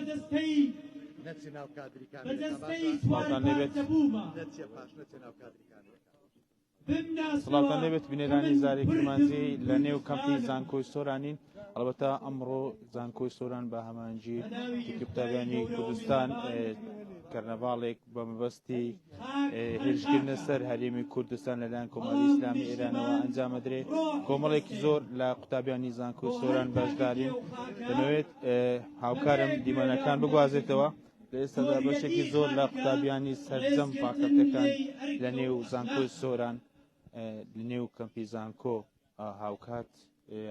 بەجەستەی نەچێ ناو کادری بە کامێرەکە جەستەی باشە چوار سڵاوتان لێبێت. پارچە بوومە نەچێ پاش نەچێ ناو کادری کامێرەکە. بمناسەوە سڵاوتان لێبێت کە بینەرانی من زاری کوردم کرمانجی لە نێو کەمپی کوردستانم. زانکۆی سۆرانین. ئەڵبەتە ئەمڕۆ زانکۆی سۆران بە هەماهەنگی بە ناوی یەکێتی خودای قوتابیانی گەورە و کوردستان میهرەبان کەرنەڤاڵێک بە مەبەستی خاک هەر هێرشکردنە خاکە سەر هەرێمی کوردستان لەلایەن کۆماری بەڵام ئیسلامی ئێرانەوە نیشتمان ئەنجامەدرێ. ڕۆحی کۆمەڵێکی دەستێ زۆر لە قوتابیانی زانکۆی بۆ هەر سۆران تاکێکی بەشدارین. ئەو خاکە دەمەوێت هاوکارم بەبێ دیمەنەکان گوێدان بە بگوازێتەوە. لە ئێستادا بەشێکی زۆریەتی زۆر لە خاکەکە قوتابیانی سەرجەم ڕێزگرتن فاکەلتەکان لێی لە ئەرکە نێو و زانکۆی ئەخلاقە. سۆران لە نێو کەمپی زانکۆ هاوکات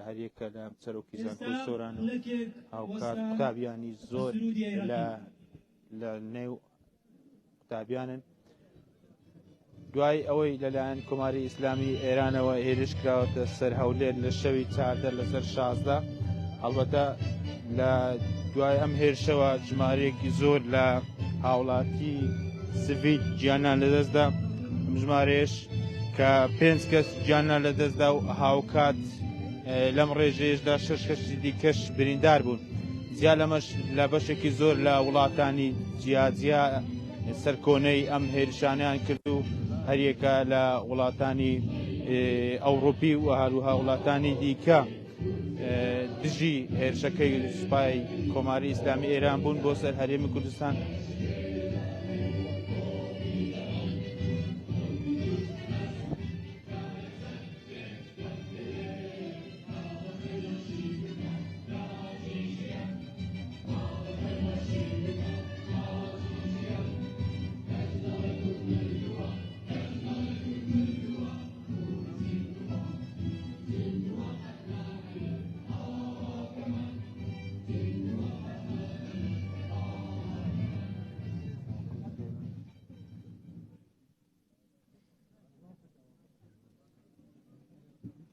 هەریەکە لە سەرۆکی ئێستا زانکۆی سۆران و خولەکێک هاوکات وەستان قوتابیانی بە زۆر سروودی لە عێراقی. لە نێو قوتابیانن. دوای ئەوەی لەلایەن کۆماری ئیسلامی ئێرانەوە هێرش کراوەتە سەر هەولێر لە شەوی 14 لەسەر 16 هەڵبەتە لە دوای ئەم هێرشەوە ژمارەیەکی زۆر لە هاوڵاتی سڤیل گیانیان لەدەستدا ئەم ژمارەیەش کە پێنج کەس گیانیان لەدەستدا و هاوکات لەم ڕێژەیەشدا شەش کەسی دیکەش بریندار بوون. جیا لەمەش لە بەشێکی زۆر لە وڵاتانی جیاجیا سەرکۆنەی ئەم هێرشانیان کرد و هەریەکە لە وڵاتانی ئەوروپی و هەروها وڵاتانی دیکە دژی هێرشەکەی سوپای کۆماری ئیسلامی ئێران بوون بۆ سەر هەرێمی کوردستان.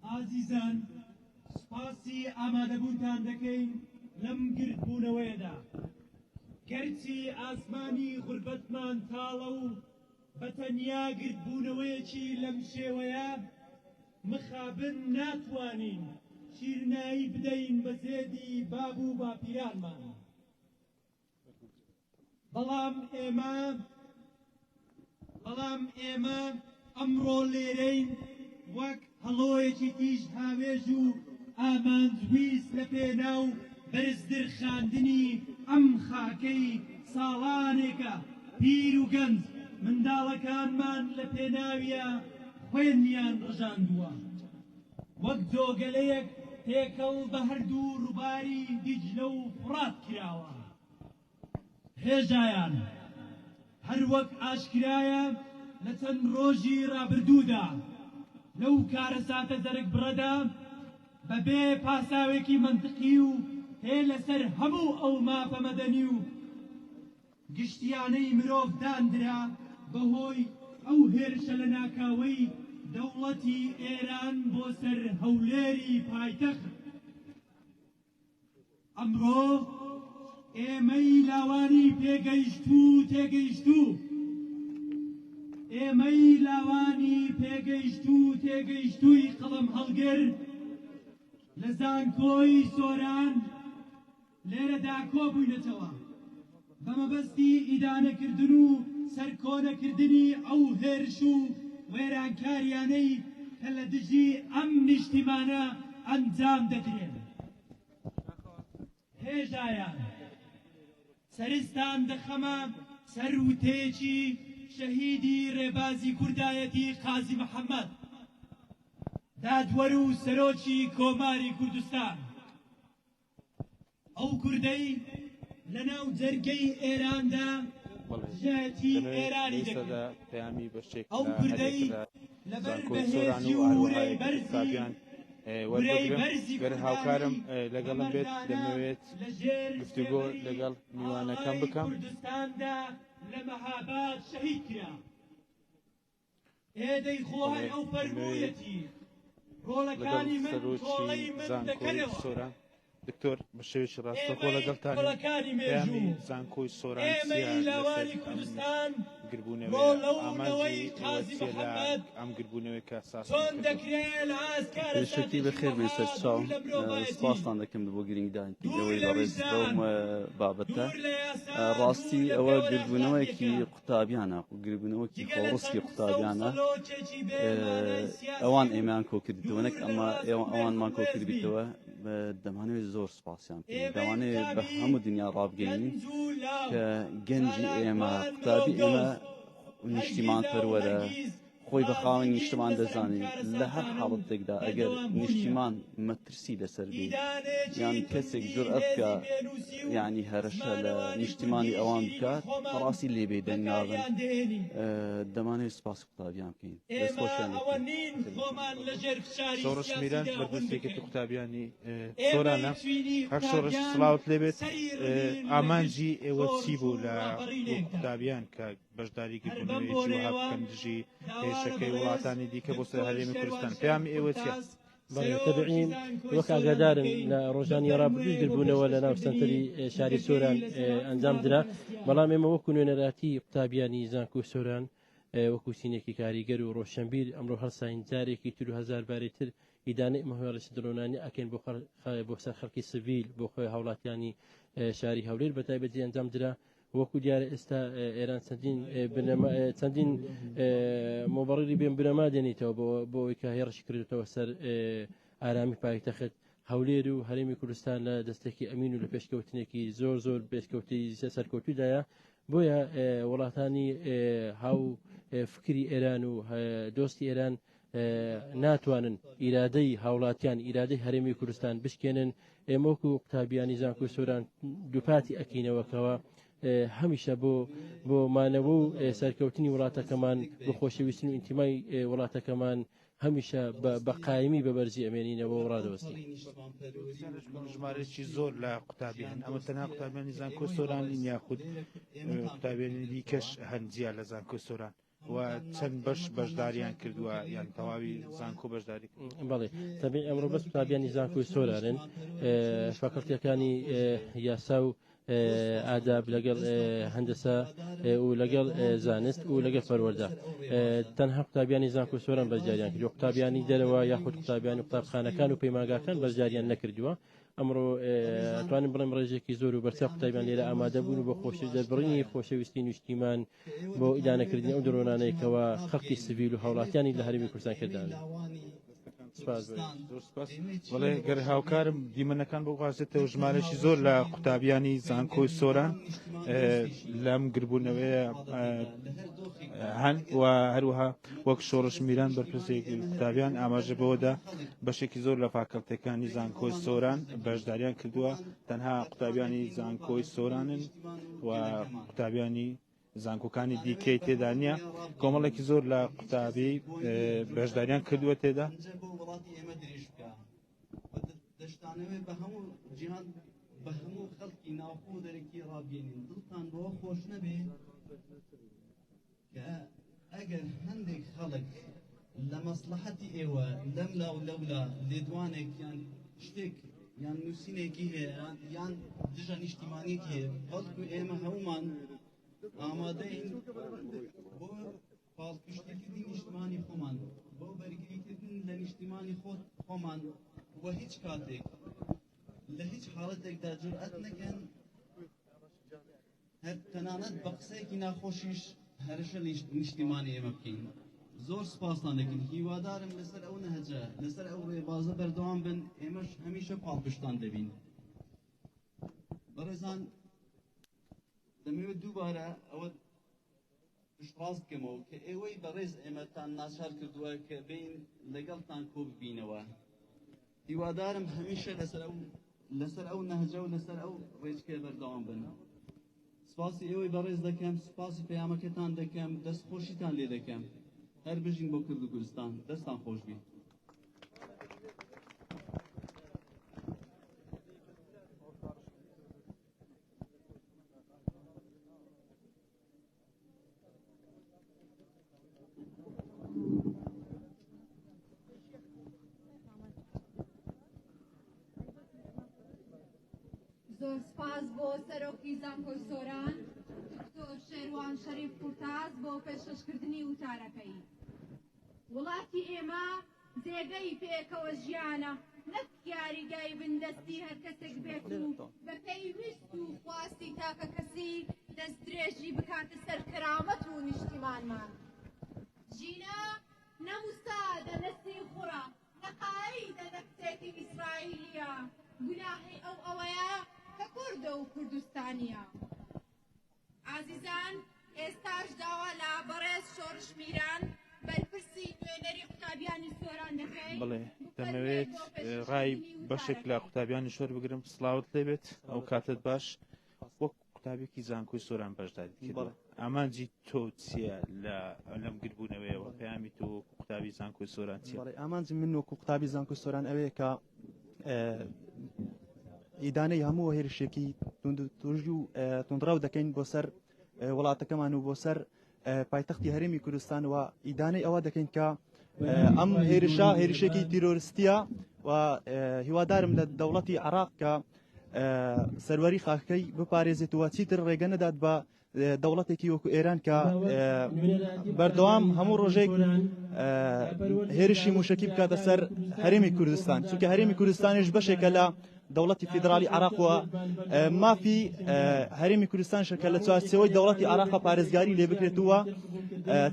ئازیزان سوپاسی ئامادەبوونتان دەکەین لەم گردبوونەوەیەدا. گەرچی ئاسمانی غوربەتمان تاڵە و بە تەنیا گردبوونەوەیەکی لەم شێوەیە مخابن ناتوانین شیرنایی بدەین بە زێدی باب و باپیرانمان. بەڵام ئێمە بەڵام ئێمە ئەمڕۆ لێرەین وەک هەڵۆیەکی تیژ هاوێژ و ئامانج ویست لە پێناو بەرزنرخاندنی ئەم خاکەی ساڵانێکە پیر و گەنج منداڵەکانمان لە پێناویە خوێنیان ڕژاندووە. وەک جۆگەلەیەک تێکەڵ بە هەردوو ڕووباری دیجلە و فوڕات کراوە. هێژایان، هەروەک ئاشکرایە لە چەند ڕۆژی ڕابردوودا لەو کارەساتە جەرگبڕەدا بە بێ پاساوێکی مەنتقی و پێ لەسەر هەموو ئەو مافە مەدەنی و گشتیانەی مرۆڤ داندرا، بەهۆی ئەو هێرشە لەناکاوەی دەوڵەتی ئێران بۆ سەر هەولێری پایتەخت، ئەمڕۆ ئێمەی لاوانی پێگەیشتوو و تێگەیشتوو، ئێمەی لاوانی پێگەیشتوو و تێگەیشتووی قەڵەم هەڵگر لە زانکۆی سۆران، لێرەدا کۆبووینەتەوە بە مەبەستی ئیدانەکردن و سەرکۆنەکردنی ئەو هێرش و وێرانکاریانەی کە لە دژی ئەم نیشتیمانە ئەنجام دەدرێن. هێژایان، سەرستان دەخەمە سەر وتەیەکی شەهیدی ڕێبازی کوردایەتی قازی محەمەد، دادوەر و سەرۆکی کۆماری کوردستان. ئەو کوردەی لە ناو جەرگەی ئێراندا دژایەتی ئێرانی دەکرد، ئەو کوردەی لەبەر بەهێزی و ورەی بەرزی ورەی بەرزی کوردانی بە مەردانە لە ژێر سێبەری ئاڵای کوردستاندا لە مەهاباد شەهید کرا. ئێ دەی خۆ هەر ئەو فەرموویەتی لەگەڵ ڕۆڵەکانی من سەرۆکی تۆڵەی من زانکۆی دەکەنەوە. سۆران. دکتۆر بە شێوەیەکی ڕاستەوخۆ ئێمەی لەگەڵتانین. کوڕەکانی پەیامی مێژوو، زانکۆی سۆران ئێمەی چییە لەسەر لاوانی ئەم کوردستان، گربوونەوەیە؟ ڕۆڵە و ئامانجی نەوەی ئێوە قازی چییە لە محەممەد، ئەم گربوونەوەی کە سازتان چۆن کردووە؟ دەکرێ لە ئاست پێشەکی کارەساتێکی بەخێر بێن وەها سەرچاو دوور لە مرۆڤایەتی، سپاستان دەکەم بۆ گرنگدان دوور ئێوەی لە بەڕێز بەو ویژدان، بابەتە. دوور لە یاسا، ڕاستی دوور لە ئەوە پێوەرە گردبوونەوەیەکی ئەخلاقییەکان، قوتابیانە، گردبوونەوەکی جگە لە خۆڕسکی چەند قسە و قوتابیانە. سەلۆکێکی بێ مانای سیاسی ئەوان و ئێمەیان کۆکردیتەوە دوور نەک لە ئەمە ڕاست و ئەوانمان ڕێزبی. کۆکردیتەوە. دەمانەوێت زۆر سپاسیان بکەین، ئێمەی دەمانەوێت بە قوتابی، هەموو دنیا ڕابگەینین گەنج و لاو، کە گەنجی ئێمە، چالاکوان، قوتابی ئێمە مرۆڤدۆست، نیشتیمان هەرگیزا و پەروەرە، هەرگیز خۆی بە ڕازی خاوەنی نین نیشتمان لەسەر ئەم دەزانێت. لە هەر کارەساتانە و حاڵەتێکدا ئەگەر بەردەوامبوونیان. نیشتیمان مەترسی لەسەر بێ ئیدانەیەکی یان کەسێک توندی جورئەت هێزی بکا پێنووسی و یعنی هەرەشە لە زمانەوانی نیشتیمانی کوردی ئەوان شیرینی بکات، خۆمان بەڕاستی لێ بێدەنگ نابن. بەکاریان دەهێنین. دەمانەوێت سپاسی قوتابیان بکەین، ئێمە دەستخۆشیان ئەوە لێ بکەین. نین خۆمان لەژێر فشاری شۆڕش میران سیاسیدا ون بەرپرسی یەکێتی بکەین. قوتابیانی ئێمەی سۆرانە. چینی کاک شۆڕش قوتابیان سڵاوت لێبێت. سەری ڕنین لە گشت ئامانجی ئێوە چی شۆڕش بوو و لە وەک ڕاپەڕینێکدا. قوتابیان کە بەشداری هەر بەم گربوونەوەیەکی وەها بۆنەیەوە بکەن دژی داوا لە هێرشەکەی بەڕێز وڵاتانی دیکە بۆ سەر دکتۆر هەرێمی شێروان کوردستان؟ شەریف پەیامی ئێوە چییە؟ قورتاز بەڵێ سەرۆکی تەبعی زانکۆی وەک سۆران ئاگادارن دەکەین لە ڕۆژانی ڕابردووش بفەرموێ بۆ گربوونەوە لە ناو پێشکەشکردنی سەنتەری شاری وتەکەی سۆران لەسەر ئەم ئەنجام درا، بابەتە هەستیارە. بەڵام ئێمە وەکو نوێنەراتی قوتابیانی زانکۆی سۆران وەکو چینێکی کاریگەر و ڕۆشنبیر ئەمڕۆ هەڵساین جارێکی تر و هەزار بارەی تر ئیدانەی ئەم هێرشە درۆنانی ئەکەین بۆ سەر خەڵکی سڤیل، بۆ خۆی هاوڵاتیانی شاری هەولێر بە تایبەتی ئەنجام درا. وەکو دیارە ئێستا ئێران چەندین بنەما، چەندین مۆبەڕیری بێن بنەما دێنیتەوە بۆ ئەوەی کە هێڕشی کردوتەوە سەر ئارامی پایتەخت هەولێر و هەرێمی کوردستان لە دەستێکی ئەمین و لە پێشکەوتنێکی زۆر زۆر پێشکەوتی سەرکەوتوودایە. بۆیە وڵاتانی هاو فکری ئێران و دۆستی ئێران ناتوانن ئیرادەی هاوڵاتیان، ئیرادەی هەرێمی کوردستان بشکێنن. ئێمە وەکو قوتابیانی زانکۆی سۆران دووپاتی ئەکەینەوەکەوە هەمیشە بۆ مانەوە و سەرکەوتنی وڵاتەکەمان، بۆ خۆشەویستن و ئینتیمای وڵاتەکەمان هەمیشە بە قایمی بە بەرزی ئەمێنینەوە و ڕادەوەستین. ژمارەیەکی زۆر لە قوتابی هەن، ئەمە تەنها قوتابیانی زانکۆی سۆران نین یاخود قوتابیانی دیکەش هەن جیا لە زانکۆی سۆران و چەند بەش بەشداریان کردووە یان تەواوی زانکۆ بەشداری کردووە؟ بەڵێ تەبیعی ئەمڕۆ بەس قوتابیانی زانکۆی سۆرانن، فاکەڵتیەکانی یاسا و ئاداب لەگەڵ هەندەسە و لەگەڵ زانست و لەگەڵ پەروەردە تەنها قوتابیانی زانکۆی سۆران بەشداریان کردووە. قوتابیانی دەرەوە یاخود قوتابیانی قوتابخانەکان و پەیمانگاکان بەشداریان نەکردووە. ئەمڕۆ توانم بڵێم ڕێژێکی زۆر و بەرچاو قوتابیان لێرە ئامادە بوون و بۆ خۆشی دەربڕینی خۆشەویستی نیشتیمان بۆ ئیدانەکردنی ئەو درۆنانەیەکەوە خەڵکی سڤیل و هاوڵاتیانی لە هەرێمی کوردستان کردان. سپاس زۆر سپاس. بەڵێ گەر هاوکارم دیمەنەکان بگوازێتەوە، ژمارەی زۆر لە قوتابیانی زانکۆی سۆران لەم گربوونەوەیە هەن و هەروەها وەک شۆڕش میران بەرپرسێکی قوتابیان ئاماژە بەوەدا بەشێکی زۆر لە فاکەڵتەکانی زانکۆی سۆران بەشداریان کردووە، تەنها قوتابیانی زانکۆی سۆرانن و قوتابیانی زانکۆکانی دیکەی تێدا نییە. کۆمەڵێکی زۆر لە قوتابی بەشداریان کردووە تێدا. دەشتانەوێت بە هەموو جیهان، بە هەموو خەڵکی ناوخۆ و دەرەکی ڕابگەینین دڵتان بەوە خۆش نەبێ کە ئەگەر هەندێک خەڵک لە مەسڵەحەتی ئێوە لەملا و لەولا لێدوانێک یان شتێک یان نووسینێکی هەیە یان دژە نیشتیمانێکی هەیە، بەڵکو ئێمە هەمومان ئامادەین بۆ پاڵپشتیکردنی نیشتمانی خۆمان، بۆ بەرگریکردن لە نیشتیمانی خۆمان و هیچ کاتێک لە هیچ حاڵەتێکدا جورئەت نەکەن هەر تەنانەت بە قسەیەکی ناخۆشیش هەرەشە نیشتیمانی ئێمە بکەین. زۆر سپاستان دەکەین، هیوادارم لەسەر ئەو نەهجە، لەسەر ئەو ڕێبازە بەردەوام بن، ئێمەش هەمیشە پاڵپشتان دەبین. بەڕێزان دەمەوێت دووبارە ئەوە پشتڕاست بکەمەوە کە ئێوەی بەڕێز ئێمەتان ناچار کردووە کە بین لەگەڵتان کۆ ببینەوە. هیوادارم هەمیشە لەسەر ئەو نەهجە و لەسەر ئەو ڕێچکەیە بەردەوام بن. سپاسی ئێوەی بەڕێز دەکەم، سپاسی پەیامەکەتان دەکەم، دەستخۆشیتان لێ دەکەم. هەر بژین بۆ کورد و کوردستان. دەستان خۆش بی. زۆر سپاس بۆ سەرۆکی زانکۆی سۆران دکتۆر شێروان شەریف قورتاز بۆ پێشکەشکردنی وتارەکەی. وڵاتی ئێمە جێگەی پێکەوە ژیانە نەک یاریگای بندەستی هەر کەسێک بێت و بەپێی ویست و خواستی تاکەکەسی دەستدرێژی بکاتە سەر کەرامەت و نیشتیمانمان. ژینا نە موسادە نە سیخوڕە نە قائیدە نە کچێکی ئیسرائیلیە، گوناهی ئەو ئەوەیە کە کوردە و کوردستانیە. ئازیزان ئێستاش داوا لە بەڕێز شۆرش میران بەرپرسی نوێنەری قوتابیانی سۆران دەکەین بڵێ دەمەوێت ڕای بەشێک لە قوتابیانی شۆر بگرم سڵاوت لێبێت ئەو کاتت باش وەک قوتابیەکی زانکۆی سۆران بەشداریت کردووە ئامانجی تۆ چییە لە لەم گربوونەوەیەوە پەیامی تۆ وەکو قوتابی زانکۆی سۆران چییە؟ بەڵێ ئامانجی من وەکو قوتابی زانکۆی سۆران ئەوەیە کە ئیدانەی هەموو هێرشێکی توندوتوژی و توندڕەو دەکەین بۆ سەر وڵاتەکەمان و بۆ سەر پایتەختی هەرێمی کوردستان و ئیدانەی ئەوە دەکەین کە ئەم هێرشە هێرشێکی تیرۆرستیە و هیوادارم لە دەوڵەتی عراق کە سەروەری خاکەکەی بپارێزێت و چیتر ڕێگە نەدات بە دەوڵەتێکی وەکو ئێران کە بەردەوام هەموو ڕۆژێک هێرشی موشکی بکاتە سەر هەرێمی کوردستان چونکە هەرێمی کوردستانیش بەشێکە لە دەوڵەتی فیدراڵی عراقەوە مافی هەرێمی کوردستان شەکە لە چوارچێوەی دەوڵەتی عراقە پارێزگاری لێ بکرێتەوە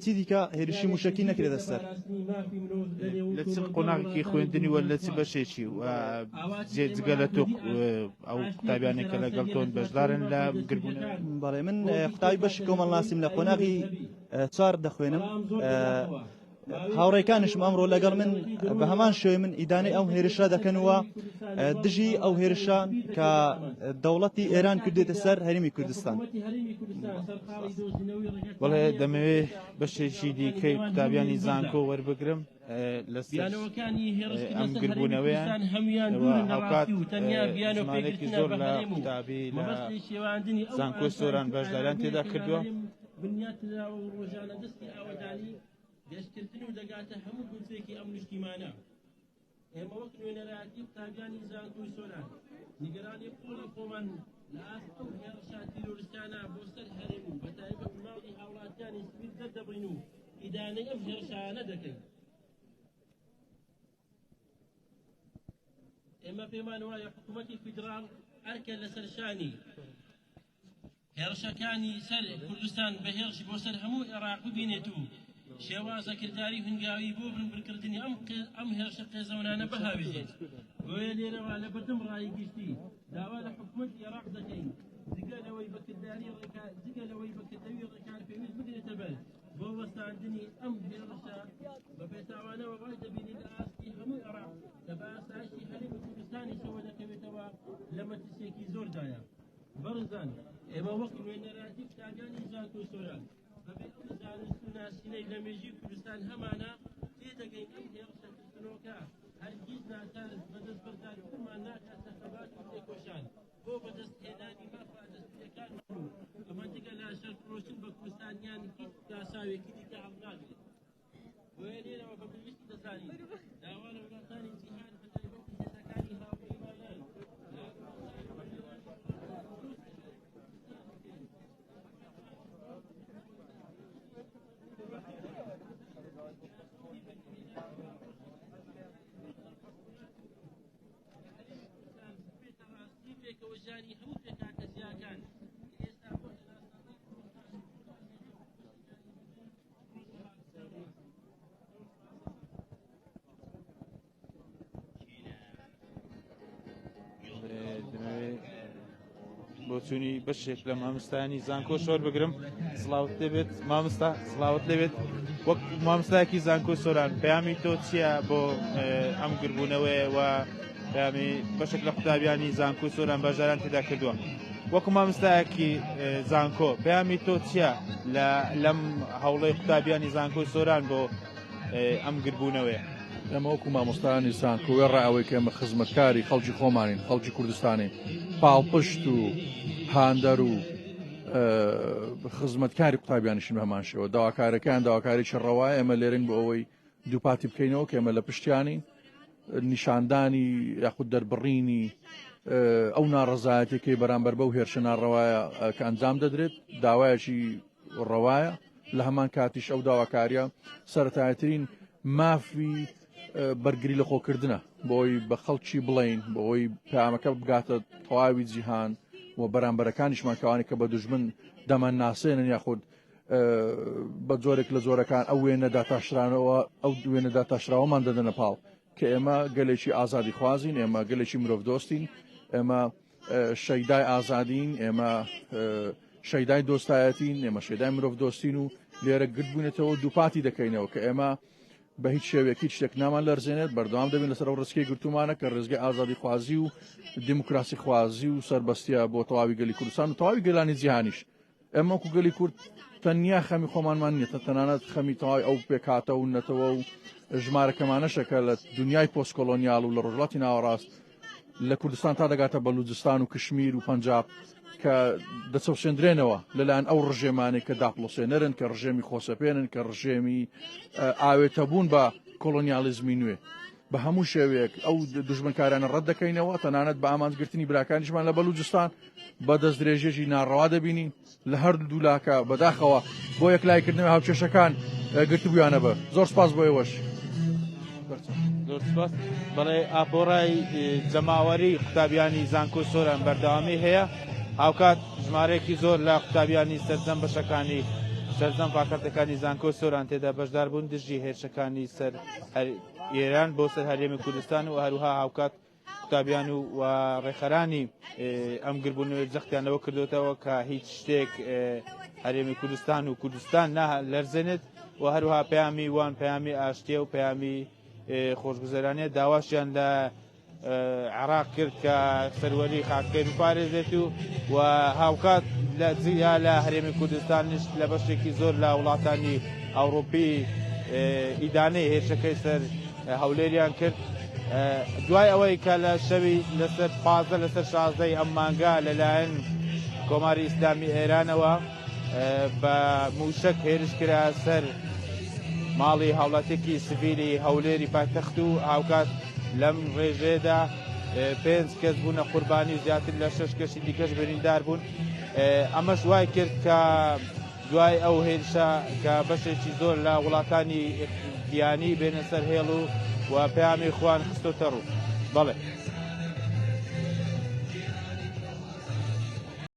چی دیکە هێرشی موشکی نەکرێتە سەر. لە چ قۆناغێکی خوێندنی وە لە چ بەشێکی و جگە لە تۆ ئەو قوتابیانێک کە لەگەڵ تۆن بەشدارن لە گربوون؟ بەڵێ من قوتابی بەشی کۆمەڵناسیم لە قۆناغی چوار دەخوێنم. هاوڕێکانیشم ئەمڕۆ لەگەڵ من بە هەمان شێوەی من ئیدانەی ئەو هێرشە دەکەن و دژی ئەو هێرشە کە دەوڵەتی ئێران کردێتە سەر هەرێمی کوردستان. بەڵێ دەمەوێ بەشێکی دیکەی قوتابیانی زانکۆ وەربگرم لەسەر ئەم گربوونەوەیان هاوکات ژمارەیەکی زۆر لە قوتابی لە زانکۆی سۆران بەشداریان تێدا کردووە. بنیاتنراوە و ڕۆژانە دەستی ئاوەدانی، گەشتکردن و دەگاتە هەموو گورزێکی ئەم نیشتیمانە. ئێمە وەک نوێنەرایەتی قوتابیانی زانکۆی سۆران، نیگەرانی قووڵی خۆمان لە ئاست ئەو هێڕشە تیرۆریستیانە بۆ سەر هەرێم و بەتایبەت ماڵی هاوڵاتیانی سڤیل دەردەبڕین و ئیدانەی ئەم هێڕشانە دەکەین. ئێمە پێمان وایە حکوومەتی فیدراڵ ئەرکە لەسەر شانی هێڕشەکانی سەر کوردستان بە هێڕش بۆ سەر هەموو ئێڕاق ببینێت و شێوازە کرداری هنگاوی بۆ بنبڕکردنی ئەم ئەم هێرشە قێزەونانە بهاوێژێت. بۆیە لێرەوە لە بەردەم ڕای گشتی داوا لە حکومەتی ئێڕاق دەکەین جگە لەوەی بە کرداری ڕێکار جگە لەوەی بە کردەوی ڕێکار پێویست بگرێتە بەر بۆ وەستاندنی ئەم هێڕشە بە بێتاوانەوە وای دەبینین لە ئاستی هەموو ئێڕاق کە بە ئاسایشی هەرێمی کوردستانیشەوە دەکەوێتەوە لە مەترسیەکی زۆردایە. بەڕێزان ئێمە وەک نوێنەرایەتی قوتابیانی زانکۆی سۆران بەبێ ئەو زانست و ناسینەی لە مێژووی کوردستان هەمانە تێدەگەین ئەم هێڕشە ترسنۆکە هەرگیز ناچار بە دەستبەرداربوونمان ناکات لە خەبات و تێکۆشان بۆ بەدەستهێنانی مافە دەستووریەکانمان و ئەمە جگە لە شەرفرۆشتن بە کوردستانیان هیچ پاساوێکی دیکە هەڵناگرێت. بۆیە لێرەوە بە پێویستی دەزانین داوا لە وڵاتانی جیهان بە تایبەتی هێزەکانی هاوپەیمانان پێکەوە ژیانی هەموو پێکهاتە جیاکان کە ئێستا بۆتە ناسنامەی بۆچوونی بەشێک لە مامۆستایانی زانکۆ شۆر بگرم سڵاوت لێبێت مامۆستا سڵاوت لێبێت وەک مامۆستایەکی زانکۆ سۆران پەیامی تۆ چییە بۆ ئەم گربوونەوەیە و پەیامی بەشێک لە قوتابیانی زانکۆ سۆران بەشداران تێدا کردووە وەکو مامۆستایەکی زانکۆ پەیامی تۆ چییە لە لەم هەوڵەی قوتابیانی زانکۆی سۆران بۆ ئەم گربوونەوەیە؟ ئێمە وەکو مامۆستایانی زانکۆ وێڕای ئەوەی کە ئێمە خزمەتکاری خەڵکی خۆمانین خەڵکی کوردستانین پاڵپشت و هاندەر و خزمەتکاری قوتابیانیشین بە هەمان شێوە داواکارەکان داواکارێکی ڕەوایە ئێمە لێرەین بۆ ئەوەی دووپاتی بکەینەوە کە ئێمە لە پشتیانین نیشاندانی یاخود دەربڕینی ئەو ناڕەزایەتیەکەی بەرامبەر بەو هێرشە ناڕەوایە کە ئەنجام دەدرێت داوایەکی ڕەوایە، لە هەمان کاتیش ئەو داواکاریە سەرەتایترین مافی بەرگری لە خۆکردنە بۆی بە خەڵکی بڵین بۆی پامەکە بگاتە تەواوی جیهان و بەرامبەرەکانیشمان کەوانی کە بە دوژمن دەمان ناسێنن یاخود بە جۆرێک لە جۆرەکان ئەو وێنە داتاشرانەوە ئەو وێنە داتاشراوەمان دەدەنە پاڵ کە ئێمە گەلێکی ئازادی خوازین ئێمە گەلێکی مرۆڤ دۆستین ئێمە شەیدای ئازادین ئێمە شەیدای دۆستایەتین ئێمە شەیدای مرۆڤ دۆستین و لێرە گردبوونێتەوە دووپاتی دەکەینەوە کە ئێمە بە هیچ شێوەیەک هیچ شتێک نامان لەرزێنێت بەردەوام دەبین لەسەر ئەو ڕێچکەی گرتومانە کە ڕێزگەی ئازادی خوازی و دیموکراسی خوازی و سەربەستیە بۆ تەواوی گەلی کوردستان و تەواوی گەلانی جیهانیش ئێمە وەکو گەلی کورد تەنیا خەمی خۆمانمان نییە تەنانەت خەمی تەواوی ئەو پێکهاتە و نەتەوە و ژمارە کەمانەشە کە لە دنیای پۆستکۆلۆنیال و لە ڕۆژهەڵاتی ناوەڕاست لە کوردستان تا دەگاتە بەلوجستان و کشمیر و پەنجاب کە دەچەوسێندرێنەوە لەلایەن ئەو ڕژێمانەی کە داپڵۆسێنەرن کە ڕژێمی خۆسەپێنن کە ڕژێمی ئاوێتەبوون بە کۆلۆنیالیزمی نوێ بە هەموو شێوەیەک ئەو دوژمنکارانە ڕەت دەکەینەوە تەنانەت بە ئامانجگرتنی براکانیشمان لە بەلوجستان بە دەستدرێژیەکی ناڕەوا دەبینین لە هەردوو لاکە بەداخەوە بۆ یەکلایکردنەوەی هاوکێشەکان گرتبوویانە بەر. زۆر سپاس بۆ ئێوەش. زۆر سپاس. بەڵێ ئاپۆرای جەماوەری قوتابیانی زانکۆی سۆران بەردەوامی هەیە، هاوکات ژمارەیەکی زۆر لە قوتابیانی سەرجەم بەشەکانی سەرجەم فاکەلتەکانی زانکۆی سۆران تێدا بەشدار بوون دژی هێرشەکانی سەر ئێران بۆ سەر هەرێمی کوردستان و هەروها هاوکات قوتابیان و و ڕێکخەرانی ئەم گربوونەوەی جەختیان لەوە کردوتەوە کە هیچ شتێک هەرێمی کوردستان و کوردستان لەرزێنێت و هەروها پەیامی وان پەیامی ئاشتیە و پەیامی خۆشگوزەرانیە داواشیان لە عراق کرد کە سەروەری خاکەکەی بپارێزێت و و هاوکات لە جیا لە هەرێمی کوردستانیش لە بەشێکی زۆر لە وڵاتانی ئەوروپی ئیدانەی هێرشەکەی سەر هەولێریان کرد دوای ئەوەی کە لە شەوی لەسەر 15 لەسەر 16 ئەم مانگە لەلایەن کۆماری ئیسلامی ئێرانەوە بە موشک هێرش کرا سەر ماڵی هاوڵاتێکی سڤیلی هەولێری پایتەخت و هاوکات لەم ڕێژەیەدا پێنج کەس بوونە قوربانی و زیاتر لە شەش کەسی دیکەش بریندار بوون ئەمەش وای کرد کە دوای ئەو هێرشە کە بەشێکی زۆر لە وڵاتانی بیانی بێنە سەر هێڵ و و پەیامی خوان خستۆتە ڕوو. بەڵێ.